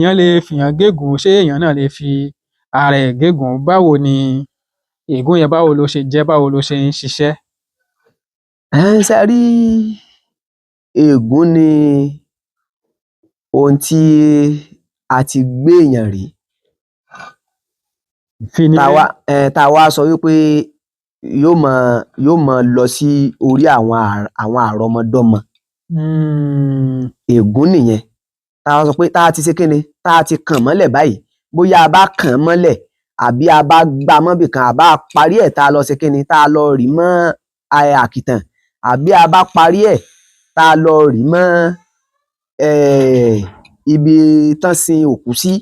Èèyàn lè fìyàn gégùn-ún, ṣé èèyàn náà lè fi ara ẹ̀ gégùn-ún? Báwo ni ègún yẹn, báwo ló ṣe jẹ́, báwo ló ṣe ń ṣiṣẹ́? Ṣé ẹ rí, ègún ni ohun tí a ti gbé èèyàn rí tá a wá sọ wí pé yóò máa lọ sí orí àwọn àrọmọdọ́mọ. Ègún nìyẹn tá a sọ pé tá a ti ṣe kíni, tá a ti kàn mọ́lẹ̀ báyìí. Bóyá a bá kàn án mọ́lẹ̀ àbí a bá gbá a mọ́bì kan, àbá parí ẹ̀, tá a lọ ṣe kíni, tá a lọ rì mọ́ àkìtàn, àbí a bá parí ẹ̀, tá a lọ rì mọ́ ibi tán sin òkú sí,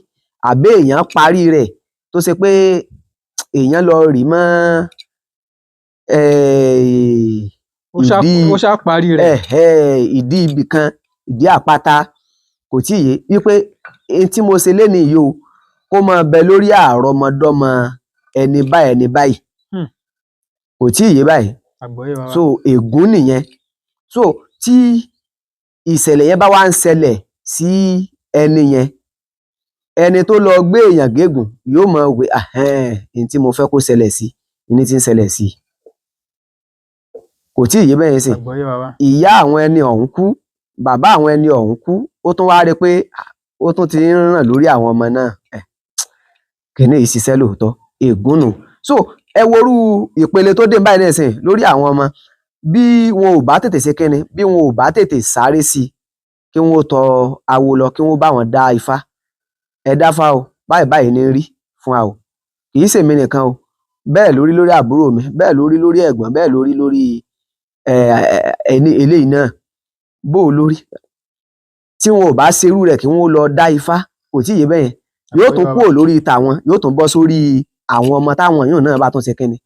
àbí èèyàn parí rẹ̀ tó ṣe pé èèyàn lọ rì mọ́ ìdí Ó ṣáà parí rẹ̀. Ìdí ibì kan, ìdí àpáta, kò tíì yé wípé n tí mo ṣe lénìí yìí o, kó máa bẹ lórí àrọmọdọ́mọ ẹni báyìí, ẹni báyìí. Kò tíì yé báyìí? Àgbọ́yé, bàbá. So ègún nìyẹn. So tí ìṣẹ̀lẹ̀ yẹn bá wá ń ṣẹlẹ̀ sí ẹni yẹn, ẹni tó lọ gbé èèyàn gégùn yóò máa wò pé n tí mo fẹ́ kó ṣẹlẹ̀ sí ní tí ń ṣẹlẹ̀ sí. Kò tíì yé bẹ́ẹ̀ yẹn sìn? Àgbọ́yé, bàbá. Ìyá àwọn ẹni ọ̀hún kú, bàbá àwọn ẹni ọ̀hún kú, ó tún wá rí pé ó tún ti ń ràn lórí àwọn ọmọ náà. Kíní yìí ṣiṣẹ́ lóòótọ́, ègún nù. So ẹ worú ìpele tó dé báyìí nísìnyí lórí àwọn ọmọ, bí wọn ò bá tètè ṣe kíni, bí wọn ò bá tètè sáré sí i, kí wọn ó tọ awo lọ, kí wọn ó bá wọn dá ifá, ẹ dáfá o, báyìí báyìí ní rí fún wa o, kì í ṣèmi nìkan o, bẹ́ẹ̀ lórí lórí àbúrò mi, bẹ́ẹ̀ lórí lórí ẹ̀gbọ́n, bẹ́ẹ̀ lórí lórí ẹni eléyìí náà, bó o lórí tí wọn ò bá ṣerú rẹ̀, kí wọn ó lọ dá ifá. Kò tí ì yé bẹ́yẹn? Yóò tún kúrò lórí tàwọn, yóò tún bọ́ sórí àwọn ọmọ táwọn yóò náà bá tún ṣe kíni,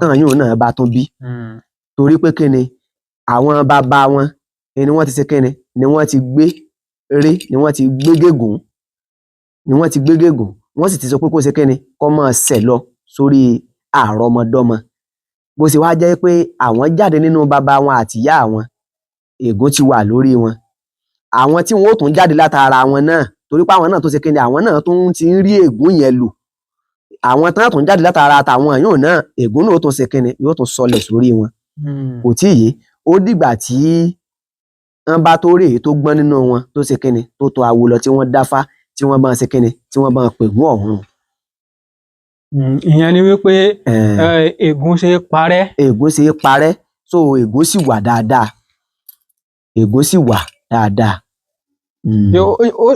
táwọn yóò náà bá tún bí. Torí pé kíni, àwọn bàbá wọn ni wọ́n ti ṣe kíni, ni wọ́n ti gbé ré, ni wọ́n ti gbé gégùn, ni wọ́n ti gbé gégùn, wọ́n sì ti sọ pé kó ṣe kíni, kó máa ṣẹ̀ lọ sórí àrọmọdọ́mọ. Bó ṣe wá jẹ́ pé àwọn jáde nínú bàbá wọn àti ìyá àwọn, ègún ti wà lórí wọn. Àwọn tí wọn ó tún jáde látara wọn náà, torí pé àwọn náà tó ṣe kíni, àwọn náà tún ti ń rí ègún yẹn lò, àwọn tán tún jáde látara tàwọn yóò náà, ègún náà ó tún ṣe kíni, yóò tún sọlẹ̀ sórí wọn. Kò tí ì yé? Ó dìgbà tí wọ́n bá tó rí èyí tó gbọ́n nínú wọn, tó ṣe kíni, tó tọ awo lọ, tí wọ́n dáfá, tí wọ́n bá ṣe kíni, tí wọ́n bá pègún ọ̀hún. Ìyẹn ni wípé ègún ṣe é parẹ́. Ègún ṣe é parẹ́. So ègún sì wà dáadáa, ègún sì wà dáadáa.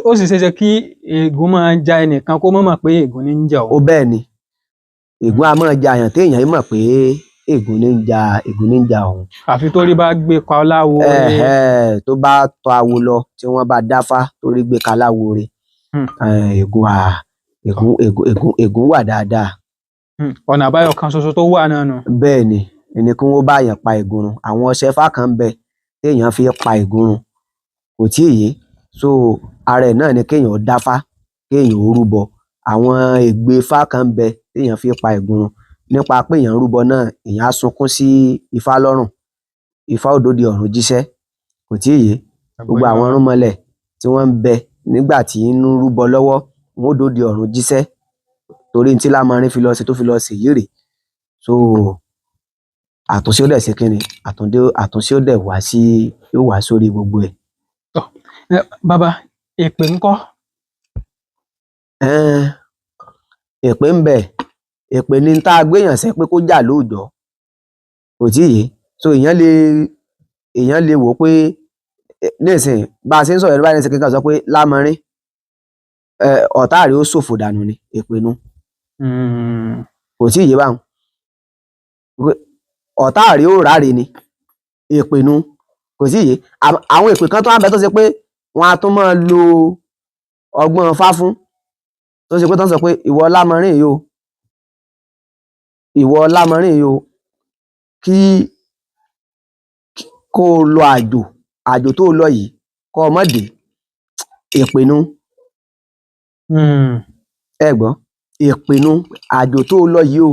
Ó sì ṣeéṣe kí ègún máa ja ẹnìkan kó má mọ̀ pé ègún ní ń jà Ó òun. Bẹ́ẹ̀ ni, ègún a máa ja èèyàn téèyàn mọ̀ pé ègún ní ń ja, ègún ní ń ja òun. Àfi torí bá gbé pa láwo re. Tó bá tọ awo lọ, tí wọ́n bá dáfá, torí gbé kaláwo re. Ègún à ègún ègún ègún ègún wà dáadáa. Ọ̀nà àbáyọ kan ṣoṣo tó wà náà nù. Bẹ́ẹ̀ ni, ẹni kí wọ́n bá yàn pa ègún run. Àwọn ọṣẹ ifá kan ń bẹ téèyàn fi pa ègún run. Kò tí ì yé? So ara ẹ̀ náà ni kéèyàn ó dáfá, kéèyàn ó rúbọ. Àwọn ègbè ifá kan ń bẹ téèyàn fi pa ègún run nípa pé èèyàn rúbọ náà, èèyàn á sunkún sí ifá lọ́rùn, ifá ó dòde ọ̀run jíṣẹ́. Kò tí ì yé? Gbogbo àwọn irúnmọlẹ̀ tí wọ́n ń bẹ nígbà tí ń rúbọ lọ́wọ́, wọn ó dòde ọ̀run jíṣẹ́, torí tí Lámọrin fi lọ sí tó fi lọ sí yìí rèé. So àtúnṣe ó dẹ̀ ṣe kíni, àtúnṣe ó dẹ̀ wá sí, yóò wá sórí gbogbo ẹ̀. Bàbá, èpè ńkọ́? Èpè ń bẹ. Èpè ni tá a gbéyàn sẹ́ pé kó jà lóòjọ́. Kò tí ì yé? So èèyàn lè wò ó pé nísìnyí bá a ṣe ń sọ̀rọ̀ báyìí nísìnyí, kíkan sọ pé Lámọrin, ọ̀tá rẹ̀ ó ṣòfò dànù ni, èpè nu. Kò tí ì yé báwọn? Ọ̀tá rẹ̀ ó ráre ni, èpè nu. Kò tí ì yé? Àwọn èpè kan tó wà ń bẹ tó ṣe pé wọn á tún máa lo ọgbọ́n Ifá fún, tó ṣe pé tó ń sọ pé ìwọ Lámọrin yìí o, ìwọ Lámọrin yìí o, kí kó o lọ àjò, àjò tó o lọ yìí, kó o má dé, èpè nu. Ẹ gbọ́, èpè nu, àjò tó o lọ yìí o,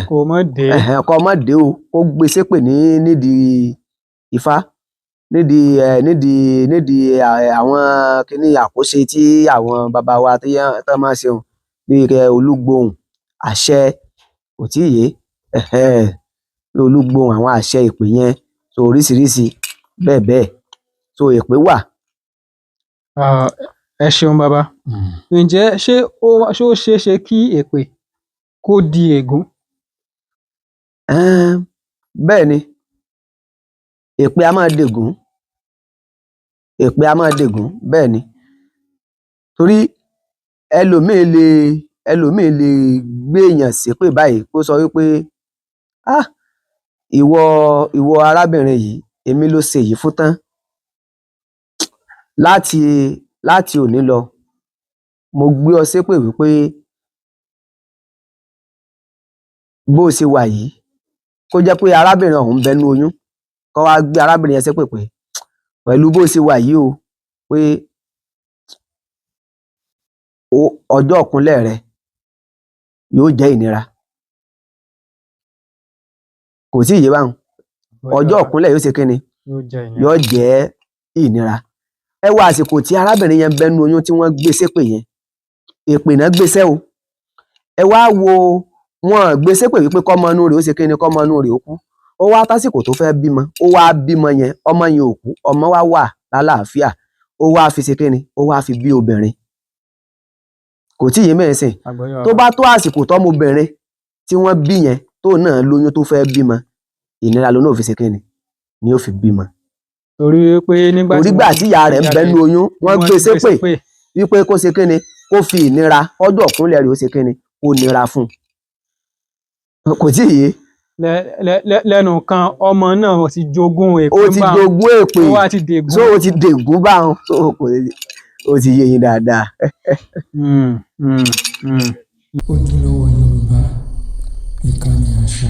Kó o má dé. Kó o má dé o, kó gbé ṣépè ní nídìí Ifá. Nídìí ẹ nídìí nídìí ẹ àwọn kíní àkóṣe tí àwọn bàbá wa tí tán máa ń ṣe un, bíi kẹ olúgbòhùn àṣẹ, kò tíì yé, ẹhẹ́n, bí olúgbòhùn àwọn àṣẹ ìpè yẹn, so oríṣiríṣi bẹ́ẹ̀ bẹ́ẹ̀, so èpè wà. Ah, ẹ ṣeun bàbá. Ǹjẹ́ ṣé ó ṣé ó ṣeé ṣe kí èpè kó di ègún? Bẹ́ẹ̀ ni, èpè a máa dègún, èpè a máa dègún, bẹ́ẹ̀ ni. Torí ẹlòmíì lè gbé èèyàn ṣépè báyìí, kó sọ wípé, "Ah, ìwọ arábìnrin yìí, èmi ló ṣe èyí fún tán. Láti òní lọ, mo gbé ọ ṣépè wípé bó o ṣe wà yìí," kó jẹ́ pé arábìnrin ọ̀hún ń bẹ nínú oyún, kó wá gbé arábìnrin yẹn ṣépè pé pẹ̀lú bó ṣe wà yìí o, pé ọjọ́ ìkúnlẹ̀ rẹ yóò jẹ́ ìnira. Kò tíì yé báhun. Ọjọ́ ìkúnlẹ̀ yóò ṣe kíni? Yóò jẹ́ ìnira. Yóò jẹ́ ìnira. Ẹ wo àsìkò tí arábìnrin yẹn ń bẹ nínú oyún tí wọ́n gbé ṣépè yẹn. Èpè náà gbé ṣẹ́ o. Ẹ wá wo, wọn gbé ṣépè wípé kọ́mọ inú rẹ̀ ó ṣe kíni, kọ́mọ inú rẹ̀ ó kú. Ó wá tásìkò tó fẹ́ bímọ, ó wá bímọ yẹn, ọmọ yẹn ò kú, ọmọ wá wà lálàáfíà. Ó wá fi ṣe kíni, ó wá fi bí obìnrin. Kò tíì yé mẹ́rin sìn. Àgbọ́yé. Tó bá tó àsìkò tọ́mọbìnrin tí wọ́n bí yẹn tó náà lóyún tó fẹ́ bímọ, ìnira ló náà fi ṣe kíni, ni ó fi bímọ. Torí pé nígbà Torí gbà tí ìyá rẹ̀ ń bẹ nínú oyún, wọ́n gbé ṣépè wípé kó ṣe kíni, kó fi ìnira, ọjọ́ ìkúnlẹ̀ rẹ̀ ó ṣe kíni, kó nira fún un. Kò tíì yé. Lẹ́nu kan, ọmọ náà ti jogún èpè. Ó ti jogún èpè. Ó wá ti dègún. So ó ti dègún báwọn. So kò ó ti yé yín dáadáa. Mm. Ojúlówó Yorùbá, ìkànnì àṣà.